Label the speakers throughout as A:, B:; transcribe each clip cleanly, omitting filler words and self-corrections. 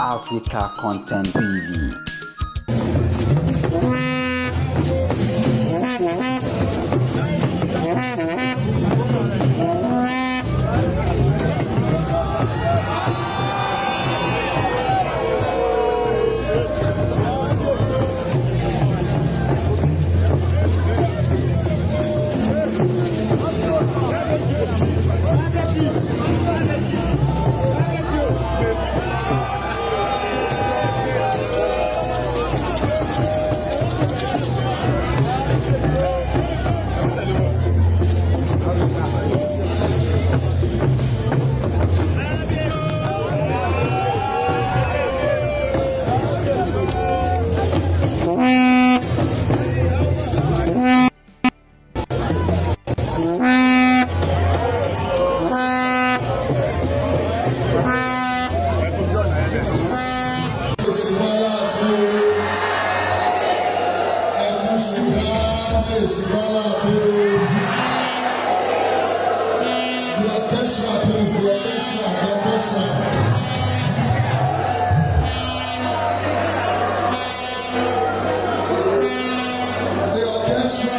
A: Africa Content TV.
B: Kábíyèsí f'Aláàfin o. Ẹ tún ṣe kábíyèsí f'Aláàfin o. The orchestra, please, the orchestra, the orchestra. The orchestra.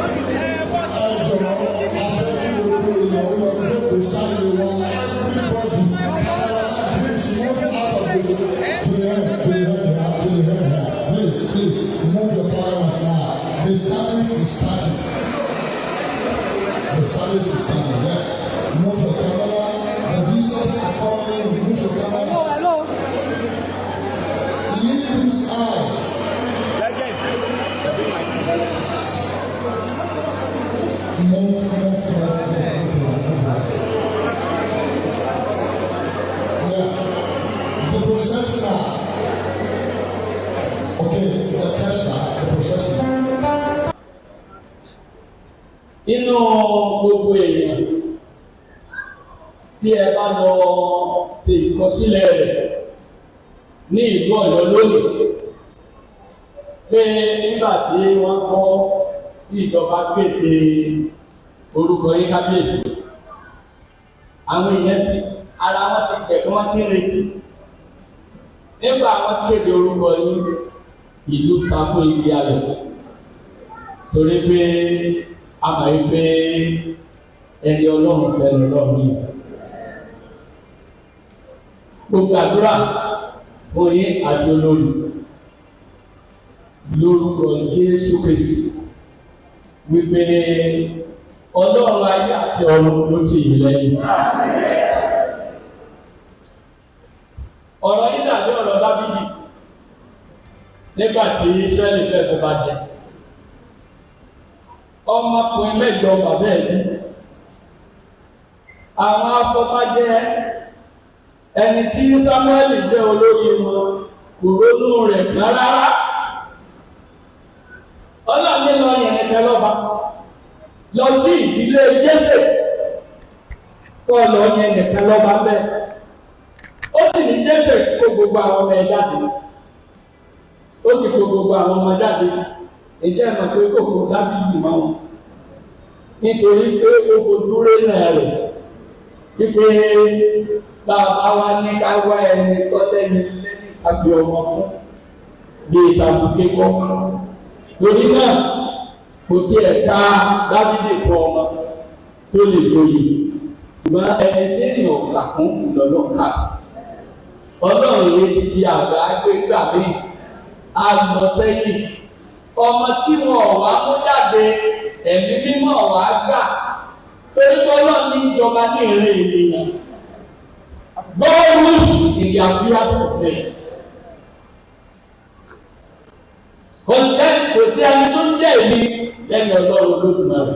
B: Ẹ jọ̀ọ́, a fẹ́ kí gbogbo èèyàn lọ jókòó sáyé wọn. Everybody, please move out of this to the end, to the end, to the end here. Please, please move your cameras now. The service is starting. The service is starting. Yes. Move your camera. The bishops are coming. Move your camera.
C: Hello, hello.
B: Leave this house. Move, move, move, move, move, move. Yeah. The processional. Okay, the orchestra, the processional.
D: Nínú gbogbo èèyàn tí ẹ bá lọ ṣe ìkọsílẹ̀ rẹ̀ ní ìlú Ọ̀yọ́ lónìí pé nígbà tí wọ́n kọ́ tí ìjọba kéde orúkọ yín, kábíyèsí, àwọn èèyàn ti ara wọn ti gbẹ̀ kí wọ́n ti ń retí. Nígbà wọ́n kéde orúkọ yín, ìlú ta fún ibi ayọ̀, torí pé a mọ̀ yí pé ẹni Ọlọ́run fẹ́ lọ́lọ́run yìí. Gbogbo àdúrà fún yín àti olórí lórúkọ Jésù Kristi wípé Ọlọ́run ayé àti ọ̀run ló tì yín lẹ́yìn. Ọ̀rọ̀ yìí dàbí ọ̀rọ̀ Dáfídì nígbà tí Ísírẹ́lì fẹ́ fọba jẹ. Ọmọkùnrin mẹ́jọ bàbá ẹ̀ bí. Àwọn afọbajẹ Ẹni tí Samuel jẹ́ olórí wọn kò ronú rẹ̀ kan rárá. Ọlọ́run ní lọ yẹn nìkan lọ́ba lọ sí ìdílé Jésè kọ́ lọ yẹn nìkan lọ́ba bẹ́ẹ̀. Ó sì ní Jésè kó gbogbo àwọn ọmọ ẹ̀ jáde. Ó sì kó gbogbo àwọn ọmọ jáde. Ǹjẹ́ ẹ mọ̀ pé kò kó Dáfídì mọ́ wọn? Nítorí pé ó fojú rénà rẹ̀ wípé bàbá wa ní ká wá ẹni tọ́lẹ́ni lẹ́ni ká fi ọmọ fún bí ìtàkùn kọ́. Torí náà kò tiẹ̀ ká Dáfídì kọ́ ọmọ tó lè joyè, ṣùgbọ́n ẹni téèyàn kà kún lọ́lọ́ ká. Ọlọ́run yìí ti di àgbà gbé gbà mí á lọ sẹ́yìn. Ọmọ tí wọn ò wá mú jáde, ẹ̀mí mímọ́ wá gbà, torí pé Ọlọ́run ní ìjọba ní ìrìn ènìyàn. God rules in the affairs of men. Kò sí ẹni tó ń jẹ́ èmi lẹ́yìn Ọlọ́run Olódùmarè.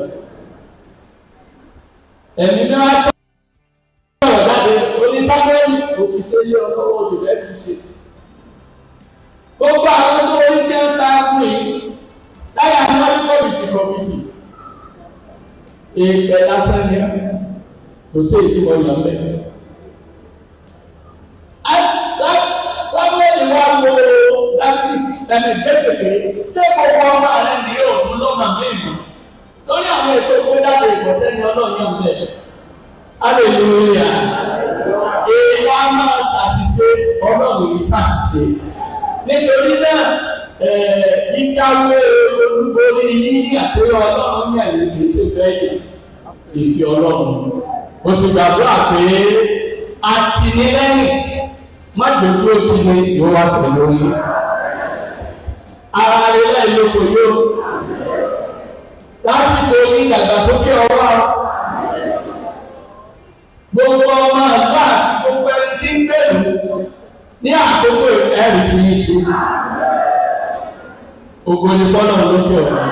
D: Ẹ̀mí mi wá sọ̀rọ̀ jáde, oní Sámúẹ́lì òfìsẹ́ lé ọlọ́wọ́ òṣèlú ṣiṣẹ́. Gbogbo àwọn tó orí tí ń ta kú yìí láyà àwọn ní kọ́mìtì kọ́mìtì. Èèpẹ̀ lásán ni kò sí èyí tí wọ́n yàn bẹ́ẹ̀. Sámúẹ́lì wá wo Dáfídì ẹni Jésè pé ṣé gbogbo ọmọ rẹ ní òun lọ́mọ mímu lórí àwọn ètò kó jáde ìkọ̀sẹ́ ni Ọlọ́run yàn bẹ́ẹ̀. Hallelujah. Èèyàn á máa ṣàṣìṣe, Ọlọ́run yìí ṣàṣìṣe. Nítorí náà, yíyáwó olúborí yíyí àtẹ́wọ́ Ọlọ́run ní àyè kìí ṣe fẹ́ yìí ìfi Ọlọ́run. Mo sì gbàdúrà pé atinilẹ́yìn má jòjú ó ti ní yóò wá pẹ̀lú yín. Ara rẹ̀ lẹ́yìn lóko yóò. Lásìkò ní ìdàgbàsókè ọwọ́ gbogbo ọmọ àgbà àti gbogbo ẹni tí ń gbèrú ní àkókò ẹ̀rí tí ń ṣe. Ògo ni fọ́nà lókè ọ̀run.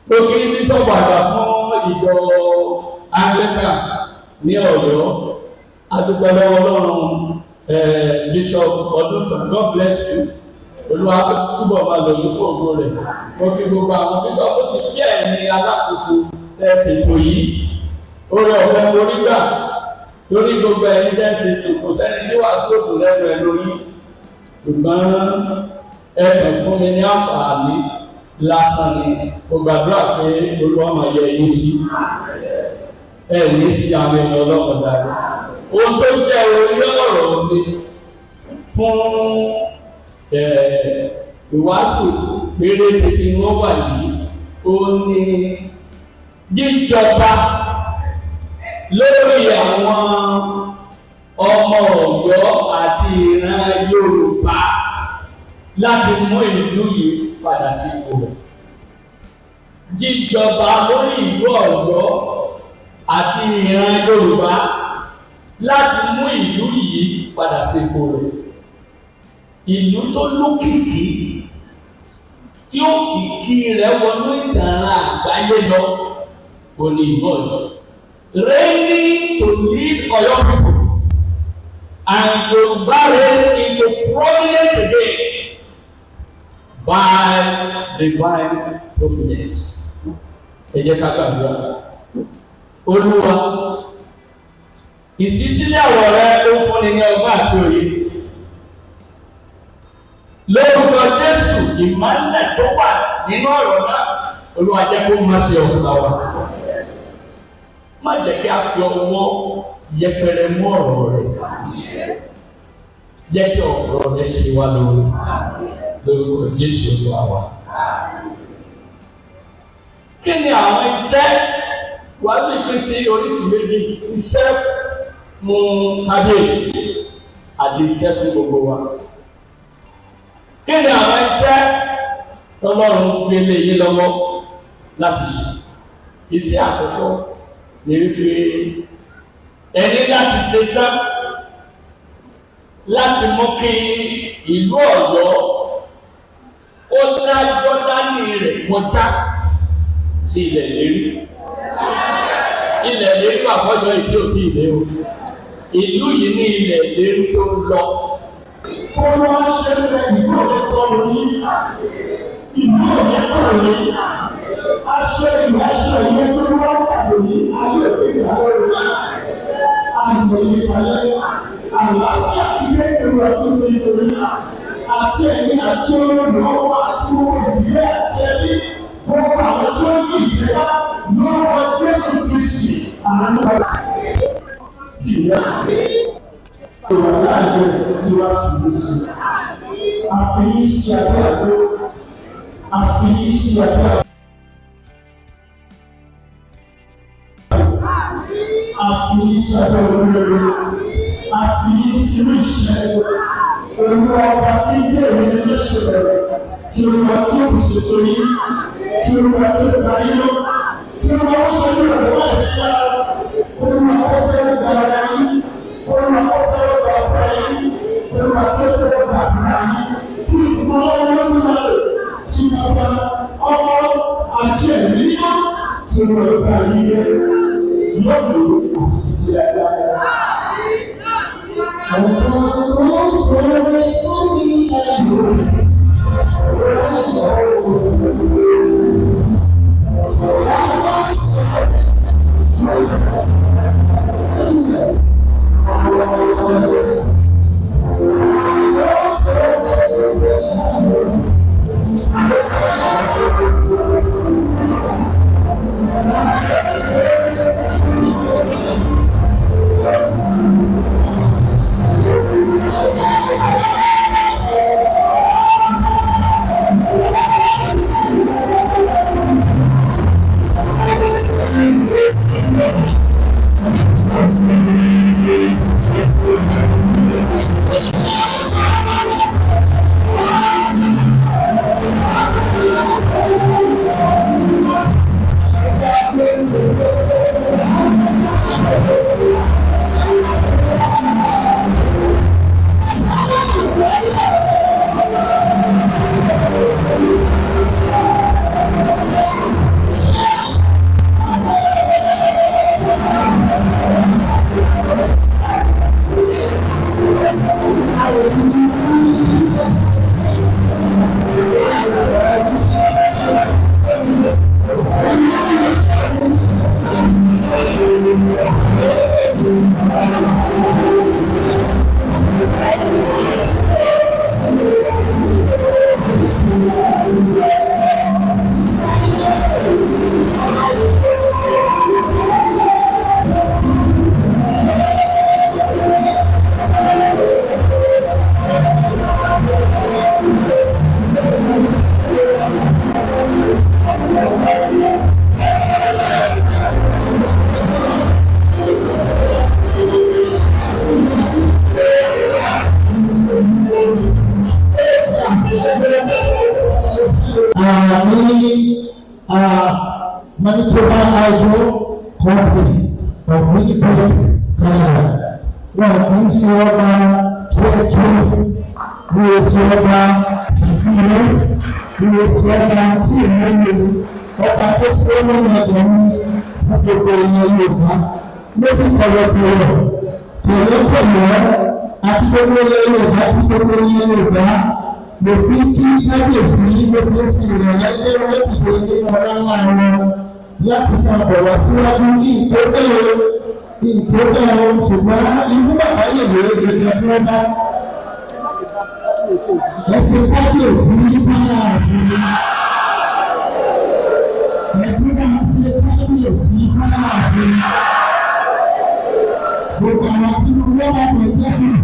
D: Mo kí bíṣọ̀bù àgbà fún ìjọ Anglican ní Ọ̀yọ́. Adúpẹ́ lọ́wọ́ Ọlọ́run, Bishop Ọdúntàn, God bless you. Olúwa túbọ̀ máa lò yín fún ògo rẹ̀. Mo kí gbogbo àwọn bíṣọ̀bù, sì kí ẹ̀yin alákòóso tẹ́ ṣètò yìí. Oore ọ̀fẹ́ mo rí gbà lórí gbogbo ẹ̀yin tẹ́ ṣètò. Kò sẹ́ni tí wàá sóòtù lẹ́nu ẹ̀ lórí. Ṣùgbọ́n ẹ kàn fún mi ní àǹfààní lásán ni. Mo gbàdúrà pé Olúwa máa yẹ yín sí. Ẹ ní sí àwọn èèyàn ọlọ́pàá dáadáa. Ohun tó jẹ́ orí ọ̀rọ̀ mi fún ìwàásù péréte tí wọ́n wà yìí, ó ní jíjọba lórí àwọn ọmọ Ọ̀yọ́ àti ìran Yorùbá láti mú ìlú yìí padà sípò rẹ̀. Jíjọba lórí ìlú Ọ̀yọ́ àti ìran Yorùbá láti mú ìlú yìí padà sípò rẹ̀. Ìlú tó lókìkí tí òkìkí rẹ̀ wọnú ìtàn àgbáyé lọ kò ní ìlú Ọ̀yọ́. Reigning to lead Ọ̀yọ́ people and Yorùbá race into prominence again by divine providence. Ẹ jẹ́ ká gbàdúrà. Olúwa, ìṣísílẹ̀ ọ̀rọ̀ rẹ ó fúnni ní ọgbọ́n àti òye. Lórúkọ Jésù, ìmọ́lẹ̀ tó wà nínú ọ̀rọ̀ náà, Olúwa, jẹ́ kó má ṣe ọ̀gá wa. Má jẹ́ kí a fi ọwọ́ yẹpẹrẹ mú ọ̀rọ̀ rẹ̀. Jẹ́ kí ọ̀rọ̀ rẹ̀ ṣe wá lóore. Lórúkọ Jésù Olúwa wa. Kí ni àwọn iṣẹ́? Wàá sì pín sí oríṣi méjì: iṣẹ́ fún kábíyèsí àti iṣẹ́ fún gbogbo wa. Kí ni àwọn iṣẹ́ tọ́lọ́run gbé lé yín lọ́wọ́ láti ṣe? Iṣẹ́ àkọ́kọ́ ni wípé ẹni láti ṣe tán láti mú kí ìlú Ọ̀yọ́ ó dá Jọ́dánì rẹ̀ kọjá sí ilẹ̀ ìlérí. Ilẹ̀ ìlérí wà fọ́jọ́ ìtí ò tí ì lé o. Ìlú yìí ní ilẹ̀ ìlérí tó ń lọ.
B: Kó wá ṣe ìlú òní tọrọ ní ìlú òní tọrọ ní aṣọ ìlú aṣọ ìlú tó wá pàdé ní ayé òní ìyàwó rẹ àyè ìkàlẹ̀ àlàáfíà ilé ìlú ẹkún fi forí àti ẹ̀yìn àti olùrànlọ́wọ́ àti owó ìbílẹ̀ àti ẹbí gbogbo àwọn tó ní ìfẹ́ lórúkọ Jésù Kristi àánú tìyà ìwà láàyè tí wàá fi lè ṣe àfihàn ṣe abẹ́ àgbo àfihàn ṣe abẹ́ àgbo àfihàn ṣe abẹ́ olóore àfihàn ṣe ìṣẹ́gun olúwa ọba tí jẹ́ èmi ní Jésù rẹ̀ kí olúwa tó kù sí fún yín kí olúwa tó gba yín lọ kí olúwa ó ṣe ní ọ̀rọ̀ wá sí ara olúwa ó fẹ́ gba ara yín olúwa ó fẹ́ gba ọ̀pá yín olúwa tó fẹ́ gba àbúrò yín kí ìgbìmọ̀ olódùmarè tí bàbá ọmọ àti ẹ̀mí mímọ́ kí olúwa gba yín yẹ lọ́dún àti títí láéláé.
C: Ní Manitoba Hydro Company of Winnipeg, Canada. Wọn kì í ṣe ọba tuẹ̀tù, ní oṣù ọba fìdílé, ní oṣù ọba tí ìlú lè ọba tó ṣe é lórí ẹgbẹ̀rún fún gbogbo ilẹ̀ Yorùbá. Ló fi kọ̀wé kọ̀wé tẹ̀lé àti gbogbo ilẹ̀ Yorùbá àti gbogbo ilẹ̀ Yorùbá mo fi kí kábíyèsí ló ṣe ń fi ìrọ̀lẹ́ lé wọ́n dìde nínú ọlá ńlá wọn láti máa bọ̀ wá síwájú ní ìtókè ní ìtókè o, ṣùgbọ́n inú bàbá yèyé gbogbo ẹni wọ́n bá ẹsẹ̀ kábíyèsí fáláàfin ẹ̀dùn náà ṣe kábíyèsí fáláàfin gbogbo àwọn tí wọ́n bá wọ̀ jẹ́ fún.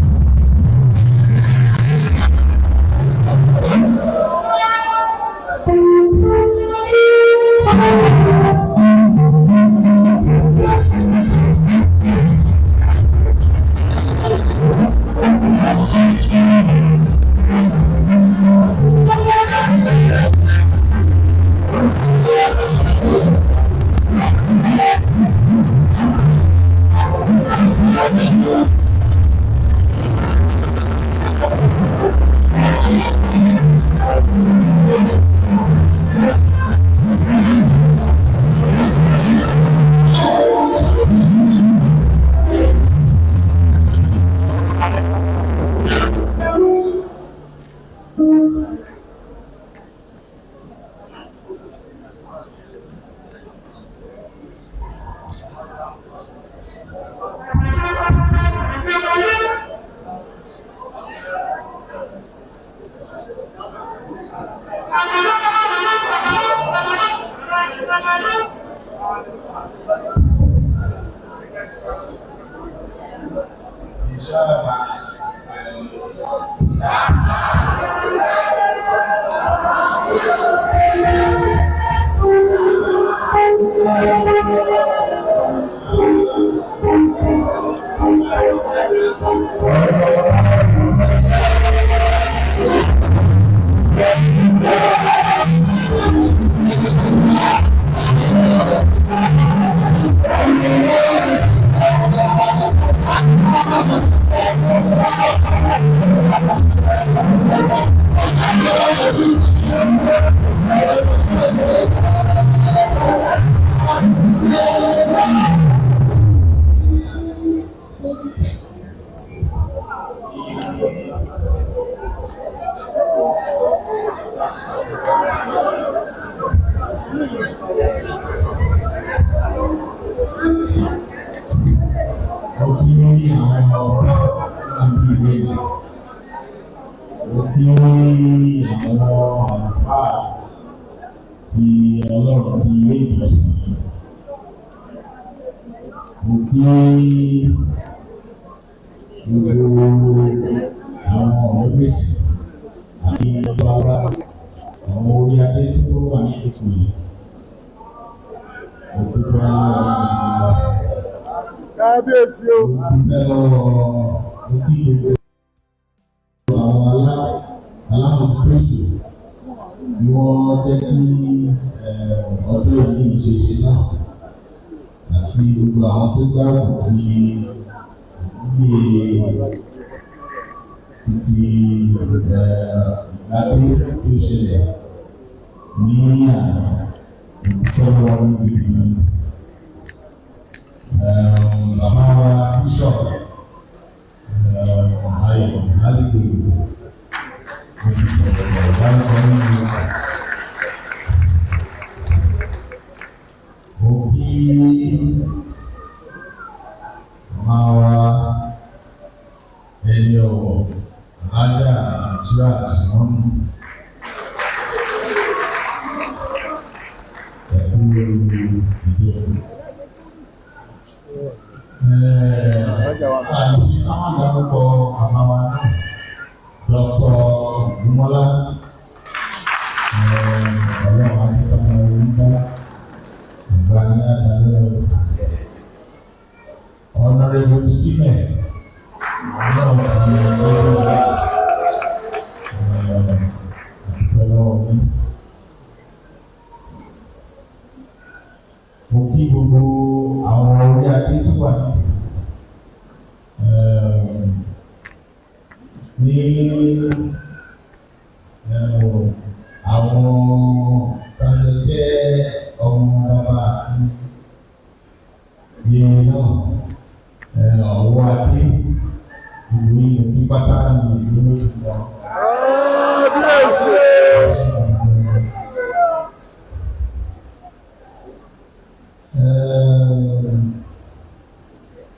B: Mo kí àwọn ọ̀rọ̀ àbí ìwé, mo kí àwọn àlùfáà ti Ọlọ́run ti ilé ìjọsìn yìí, mo kí gbogbo àwọn ọ̀rẹ́gbèsì àti bàbá àwọn orí adé tó wà ní ipò yìí. Mo dúpẹ́ lọ́wọ́
E: Kábíyèsí o.
B: mo dúpẹ́ lọ́wọ́ mo kí gbogbo àwọn alámòjútó ètò tí wọ́n jẹ́ kí ọjọ́ ìní ìṣeṣe náà àti gbogbo àwọn tó gbárùkù ti ilé títí ìgbàgbé tí ó ṣẹlẹ̀ ní àná ìdúpẹ́ lọ́wọ́ níbi ìlú. Bàbá wa Bishop Ayọ̀ Ládìgbò, mo fi tọ̀wọ̀tọ̀wọ̀ dárúkọ nínú. Mo kí màmá wa ẹni ọ̀wọ̀ Alájà Nasirat Simonu ẹ̀kú ìjókòó. Àìsí káwọn dárúkọ màmá wa náà, Dr. Gumola, ọlọ́run akẹ́kọ̀ọ́ onígbà ìgbà ní àdálẹ́ Honourable Stephen ọlọ́run ti lọ́wọ́ àdúpẹ́ lọ́wọ́ yín. Mo kí gbogbo àwọn orí adé tó wà níbí ní àwọn tájọ jẹ́ ọmọ bàbá àti yèyé náà, ọ̀wọ́ adé gbogbo yín mo kí pátá ní ìlú lójú wọn.
E: Kábíyèsí.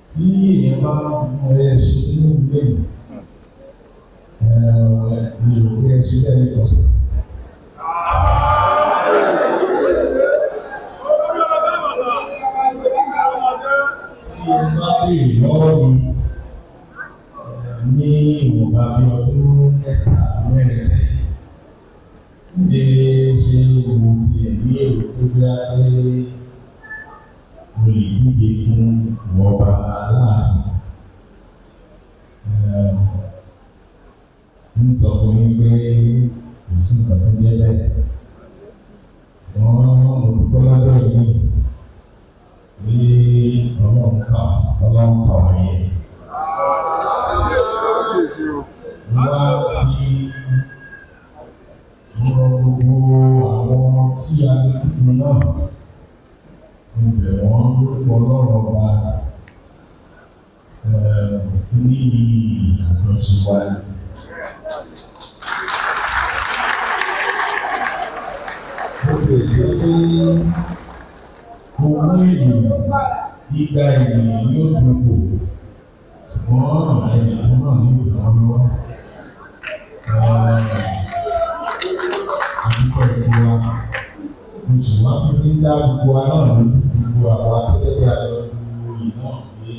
B: Tí èèyàn bá mú ẹṣin nínú ilé yìí, mi ò rí ẹṣin bẹ́ẹ̀ ní ọ̀sẹ̀. Tí ẹ bá béèrè lọ́wọ́ mi ní ìwọ̀nba bí ọdún 3 4 sẹ́yìn, pé ṣé mo tiẹ̀ ní èrò tó bí a pé mo lè díje fún ọba Aláàfin? Ń sọ fún yín pé kò sí nǹkan tí ń jẹ́ bẹ́ẹ̀. Wọ́n mo dúpẹ́ lọ́dọ̀ yìí pé Ọlọ́run kà wá yẹ.
E: Kábíyèsí o.
B: Mo wá fi rọ gbogbo àwọn tí a lè dúró náà. Mo bẹ̀ wọ́n lórúkọ Ọlọ́run ọba ní àjọṣe wa ni. Ó ti ṣe pé ogún ènìyàn, igba ènìyàn ni ó dúpọ̀, ṣùgbọ́n ẹnìkan náà ní ìgbà lọ́wọ́. Àdúgbò tiwa, mo sì wá tún fi ń dá gbogbo wa náà lójú, gbogbo àwa tó jẹ́ pé a lọ du oyè náà pé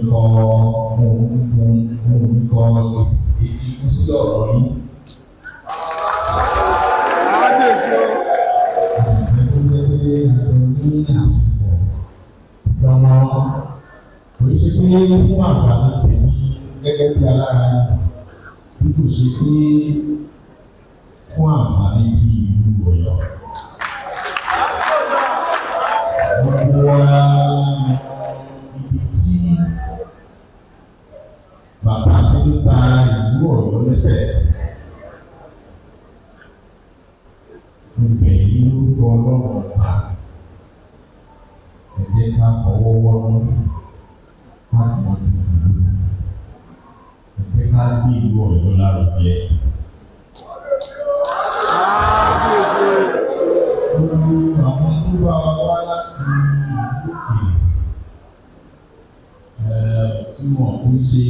C: kọ mo ò ní kọ etí kú sí ọ̀rọ̀ yín.
E: Kábíyèsí o.
C: Ìfẹ́ tó jẹ́ pé àjọ ní àsopọ̀ lọ́mọ kò í ṣe pé fún àǹfààní tèmi gẹ́gẹ́ bí alára ni, bí kò ṣe pé fún àǹfààní ti ìlú Ọ̀yọ́. Gbogbo wa mọ ibi tí bàbá ti ń ta ìlú Ọ̀yọ́ lẹ́sẹ̀. Mo bẹ̀ yín lórúkọ Ọlọ́run ọba. Ẹ jẹ́ ká fọwọ́ wọ́nú, ká kàn fi ìlú. Ẹ jẹ́ ká gbé ìlú Ọ̀yọ́ lárugẹ.
E: Kábíyèsí o.
C: Gbogbo àwọn tó bá wa wá láti ìlú òkèèrè tí wọn kò ṣe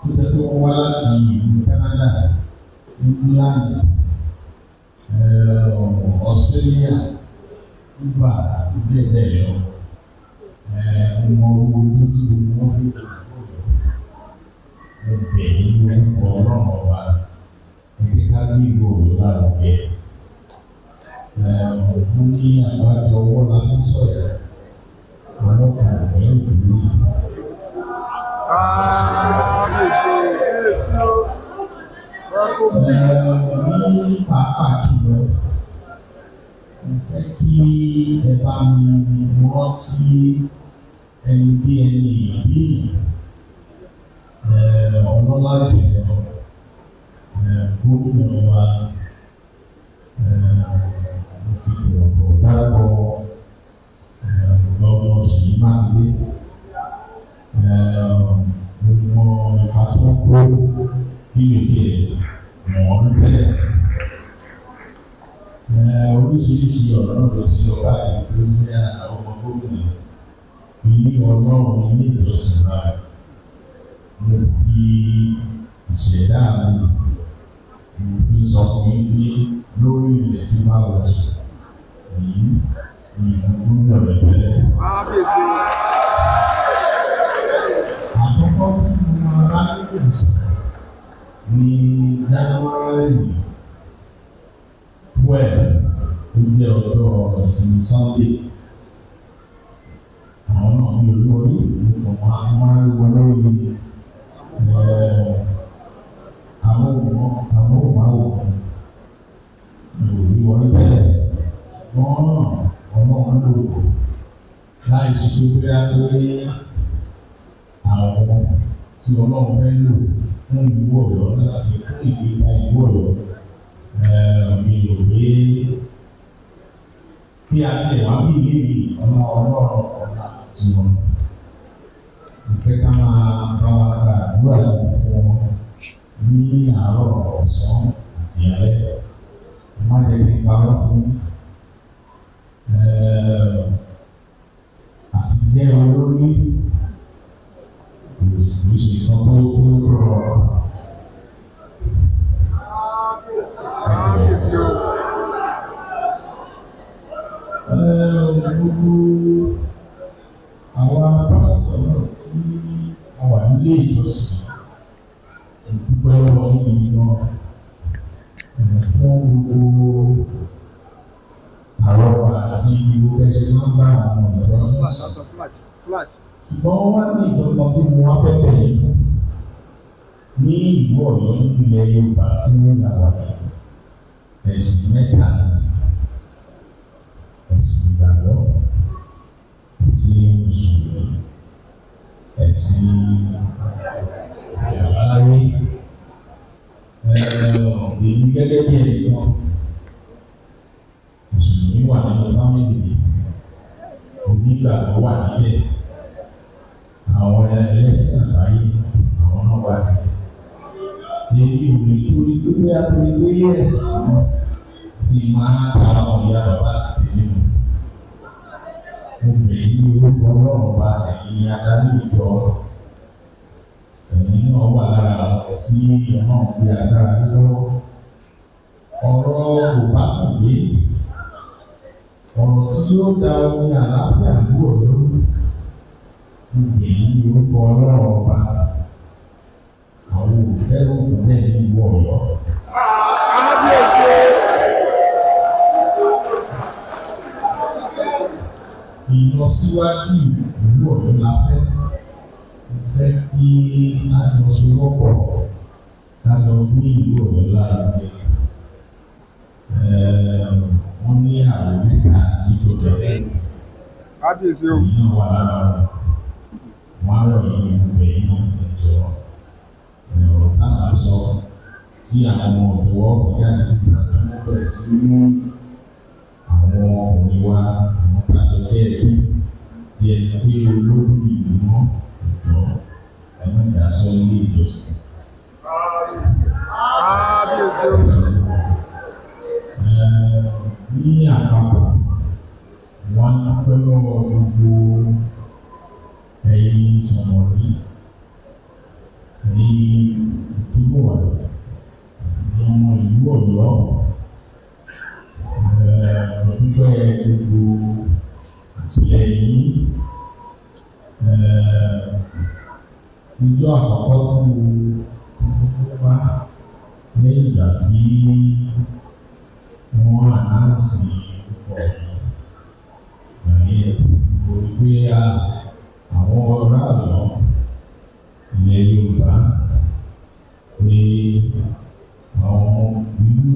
C: tó jẹ́ pé wọ́n wá láti ìlú Canada, England, Australia, Cuba àti bẹ́ẹ̀ bẹ́ẹ̀ lọ. Mo mọ owó ojú tí gbogbo wọn fi kò lóyún. Mo bẹ̀ yín ní orúkọ Ọlọ́run ọba. Ẹ jẹ́ ká gbé ìlú Ọ̀yọ́ lárugẹ. Mo ní àgbájọ ọwọ́ la fi ń sọ̀yà. Ọlọ́pàá ọ̀rẹ́ òdòdó yìí.
E: Kábíyèsí o. Kábíyèsí o. Wọ́n kò bí.
C: Ní pàápàá jùlọ, mo fẹ́ kí ẹ bá mi rántí ẹni bí ẹni ìbí ọlọ́lá jùlọ gómìnà wa. Mo fi ọ̀rọ̀ dárúkọ lọ́dọ̀ Ṣèyí Mákindé. Mo mọ ipa tí wọ́n kó nínú tiẹ̀ mọ̀ ọ́n tẹ́lẹ̀. Oríṣiríṣi ọ̀rọ̀ náà ló ti lọ báyìí pé ní ọmọ gómìnà ilé Ọlọ́run ilé ìjọsìn wa. Mo fi ìṣẹ̀dá mi, mo fi sọ fún yín pé lórí ilẹ̀ tí bá wọ̀ sùn yìí ni ìlú gómìnà rẹ̀ tẹ́lẹ̀.
E: Kábíyèsí o.
C: Àkọ́kọ́ tí mo máa bá nílò sọ̀rọ̀ ní January 12, ó jẹ́ ọjọ́ ìsinmi Sunday. Àwọn náà ní orí orí ìlú kan máa ń rí wọn lórí amóhùnmáwòrán. Mi ò rí wọn tẹ́lẹ̀, ṣùgbọ́n Ọlọ́run lò ó láì ṣe pé bóyá pé àwọn tí Ọlọ́run fẹ́ lò fún ìlú Ọ̀yọ́ láti fún ìgbéga ìlú Ọ̀yọ́. Mi ò rí bí a ti wá bí léyìí ọlá Ọlọ́run ọlá títí wọn. Mo fẹ́ ká máa bá wa gba àdúrà yìí fún wọn ní àárọ̀, ọ̀sán àti alẹ́. Ẹ má jẹ́ kí n parọ́ fún yín. Àti jẹ́ olórí kò ṣe nǹkan tó rọrùn.
E: Kábíyèsí o.
C: Gbogbo àwa pásítọ̀ náà tí a wà nílé ìjọsìn, ìdúpẹ́ lọ́wọ́ yín gidi gan fún gbogbo àrọ́pà àti gbogbo bẹ́ẹ̀ ṣe máa ń bá àwọn ìjọ yín
E: Flash,
C: sọ̀rọ̀.
E: flash, flash.
C: Ṣùgbọ́n wá ní ìgbọ́n tí mo wá fẹ́ bẹ̀ yín fún ní ìlú Ọ̀yọ́ nílẹ̀ Yorùbá tí wọ́n là wà ní ẹ̀sìn mẹ́ta ni: ẹ̀sìn ìgbàgbọ́, ẹ̀sìn mùsùlùmí, ẹ̀sìn àbáláyé. Èmi gẹ́gẹ́ bí ẹnìkan, mùsùlùmí wà nínú fámìlì mi, onígbàgbọ́ wà níbẹ̀, àwọn ẹlẹ́sìn àgbáyé àwọn náà wà níbẹ̀. Èmi ò lè torí pé bóyá torí pé ẹ̀sìn wọn kí n máa ta àwọn ìyá bàbá àti tèmi mu. Mo bẹ̀ yín ní orúkọ Ọlọ́run ọba, ẹ̀yin adarí ìjọ, ẹ̀yin náà wà lára àwọn tí Ọlọ́run gbé agbára lé lọ́wọ́. Ọ̀rọ̀ kò bá kù gbé, ọ̀rọ̀ tí yóò da omi àlàáfíà lú Ọ̀yọ́ rú. Mo bẹ̀ yín ní Orúkọ Ọlọ́run Ọba, àwọn ò fẹ́ òkú bẹ́ẹ̀ ní ìlú Ọ̀yọ́.
E: Kábíyèsí o.
C: Ìlọsíwájú ìlú Ọ̀yọ́ la fẹ́. Mo fẹ́ kí a jọ sowọ́pọ̀, ká lọ gbé ìlú Ọ̀yọ́ lárugẹ. Wọ́n ní àrò mẹ́ta ní gbọdọ̀ ẹ̀.
E: Kábíyèsí o.
C: Èyí náà wà lára wọn. Wọ́n á rọ̀ yín, ìgbẹ́ yín náà, ẹ̀jọ́ ọ̀rọ̀ táwọn sọ tí àwọn ọmọ ọ̀dọ́ wọ́n fi jáde síta, tí wọ́n bẹ̀rẹ̀ sí ní àwọn ọkùnrin wa, àwọn tàbí jẹ́ ẹbí bí ẹni pé olórí ìlú wọn, ẹ̀jọ́ ẹ̀mọ́jà sọ ilé ìjọsìn.
E: Kábíyèsí o.
C: Ní àpapọ̀, wọ́n á dúpẹ́ lọ́wọ́ gbogbo ẹ̀yin sọ̀mọ̀rí, ẹ̀yin ìtúbọ̀, ẹ̀yin ọmọ ìlú Ọ̀yọ́. Mo dúpẹ́ gbogbo àtìlẹ́yìn yín. Níjọ́ àkọ́kọ́ tí mo wá lẹ́yìn ìgbà tí wọ́n announce orúkọ mi, ìgbà yẹn mo rí pé àwọn ará Ọ̀yọ́, ilẹ̀ Yorùbá, pé àwọn ìlú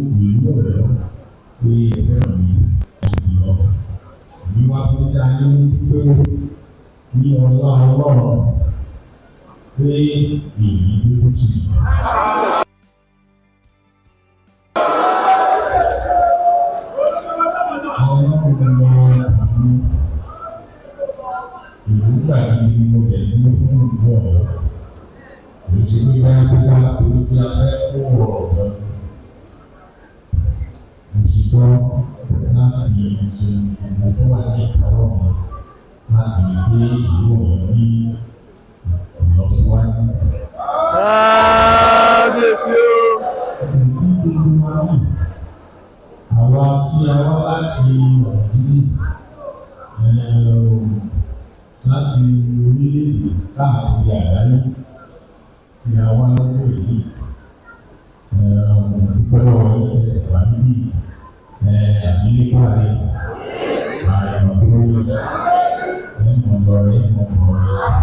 C: Ọ̀yọ́, pé ẹ fẹ́ràn mi jù lọ. Èmi wá fi dá yín lójú pé ní ọlá Ọlọ́run pé èyí ló ti. Ọlọ́run lọ mi èròǹgbà gidi ni mo dẹ̀ ní fún ìlú Ọ̀yọ́. Kò sí pé báyà bóyá torí pé a fẹ́ kó ọ̀rọ̀ jọ ni. Mo ṣetán láti ṣe gbogbo tó wà ní ìkáwọ́ mi láti rí pé ìlú Ọ̀yọ́ ní ìlọsíwájú.
E: Kábíyèsí o.
C: Ìdí gbogbo wa náà, àwa tí a wá láti ọ̀nà jíjìn, láti orílẹ̀-èdè káàkiri àgbáyé tí a wá lọ́wọ́ yìí, mo dúpẹ́ lọ́wọ́ yín tẹ́ ẹ wà níbí. Àbílẹ̀kọ́ ààrẹ, ààrẹ ọ̀dọ́ yìí, ẹ̀ mọ̀ lọ́rẹ́, mọ̀ bọ̀rẹ́.